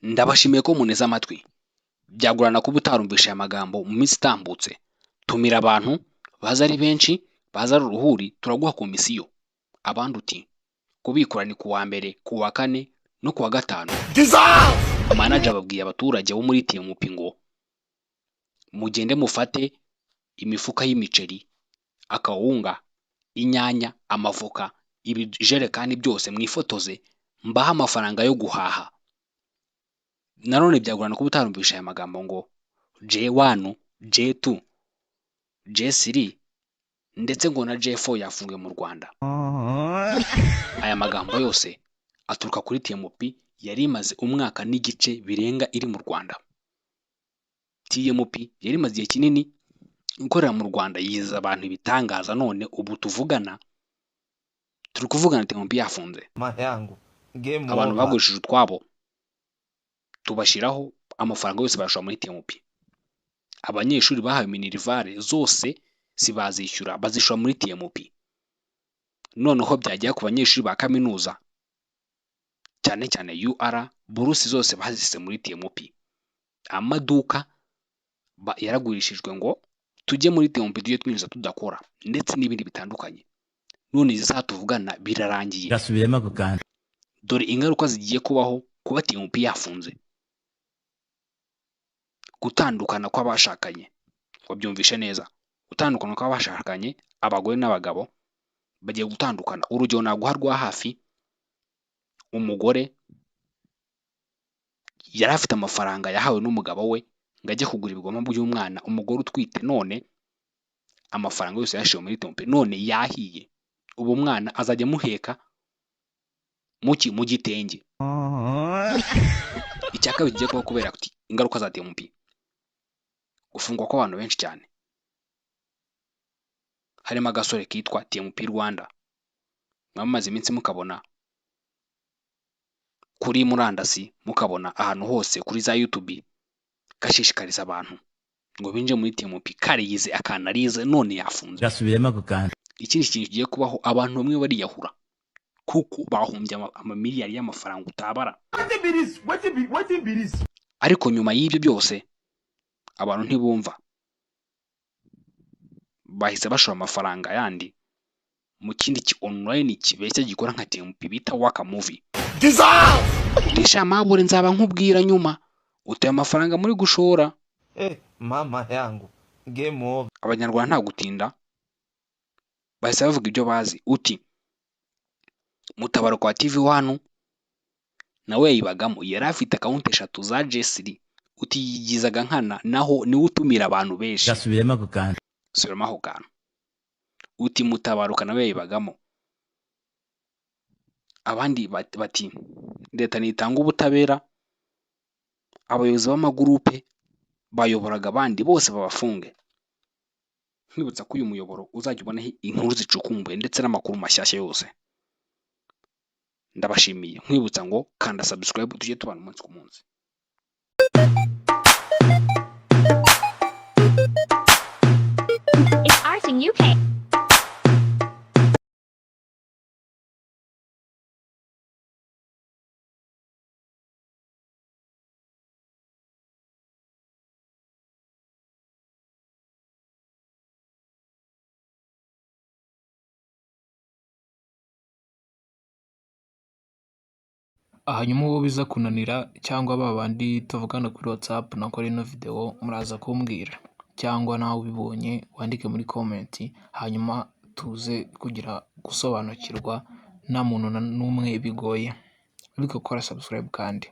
Ndabashimiye ko muneze amatwi. Byagorana kuba utarumvishe aya magambo mu minsi itambutse. Tumira abantu baza ari benshi, baza ari uruhuri, turaguha komisiyo. Abandi uti kubikura ni kuwa mbere, kuwa kane no kuwa gatanu. Manager babwiye abaturage bo muri TMP ngo mugende mufate imifuka y'imiceri, akawunga, inyanya, amavoka, ibijerekani byose mwifotoze mbahe amafaranga yo guhaha. Nanone byagorana kuba utarumvishe aya magambo ngo J1, J2, J3 ndetse ngo na J4 yafunzwe mu Rwanda. Aya magambo yose aturuka kuri TMP yari imaze umwaka n'igice birenga iri mu Rwanda. TMP yari imaze igihe kinini ikorera mu Rwanda, yiza abantu ibitangaza, none ubu tuvugana turi kuvugana TMP yafunze. Mama yangu game Abantu over. bagurishije utwabo tubashyiraho amafaranga yose bayashora muri TMP. Abanyeshuri bahawe minerval zose sibazishyura, bazishyura muri TMP. Noneho byagera ku banyeshuri ba kaminuza cyane cyane UR, buruse zose bazisize muri TMP. Amaduka yaragurishijwe ngo tujye muri TMP tujye twinjiza tudakora, ndetse n'ibindi bitandukanye. None izi saha tuvugana birarangiye. Gasubiremo ako kantu. Dore ingaruka zigiye kubaho kuba TMP yafunze. Gutandukana kw'abashakanye, wabyumvishe neza. Gutandukana kw'abashakanye, abagore n'abagabo bagiye gutandukana. Urugero naguha rwa hafi, umugore yari afite amafaranga yahawe n'umugabo we ngo ajye kugura ibigoma by'umwana, umugore utwite, none amafaranga yose yashiwe muri TMP, none yahiye. Ubu umwana azajya amuheka muki mu gitenge. Icya kabiri kigiye kuba kubera ingaruka za TMP, gufungwa kw'abantu benshi cyane, harimo agasore kitwa TMP Rwanda mwamaze iminsi mukabona kuri murandasi, mukabona ahantu hose kuri za YouTube, gashishikariza abantu ngo binjire muri TMP, kariyize akanarize none yafunze. Gasubiremo ako kantu. Ikindi kintu kigiye kubaho, abantu bamwe bariyahura kuko bahombye amamiliyari y'amafaranga utabara. Ariko nyuma y'ibyo byose abantu ntibumva, bahise bashora amafaranga yandi mu kindi ki online kibeshya gikora nka TMP bita Waka Movie. Utisha mabure nzaba nkubwira nyuma uteye amafaranga muri gushora. Mama yangu game over. Abanyarwanda nta gutinda bahise bavuga ibyo bazi. Uti Mutabaruka wa TV One nawe yayibagamo, yari afite account eshatu za J3, uti yigizaga nkana naho niwe utumira abantu benshi. Gasubiremo ako kantu. Subiramo ako kantu. Uti Mutabaruka nawe yayibagamo. Abandi bati leta nitanga ubutabera, abayobozi b'amagurupe bayoboraga abandi bose babafunge. Nkwibutsa ko uyu muyoboro uzajya ubonaho inkuru zicukumbuye ndetse n'amakuru mashyashya yose. Ndabashimiye, nkwibutsa ngo kanda subscribe tujye tubana umunsi ku munsi. It's Art in UK. Hanyuma uwo biza kunanira cyangwa ba bandi tuvugana kuri WhatsApp nakora ino video muraza kumbwira, cyangwa nawe ubibonye wandike muri comment, hanyuma tuze kugira gusobanukirwa nta muntu n'umwe bigoye. Ariko kora subscribe kandi.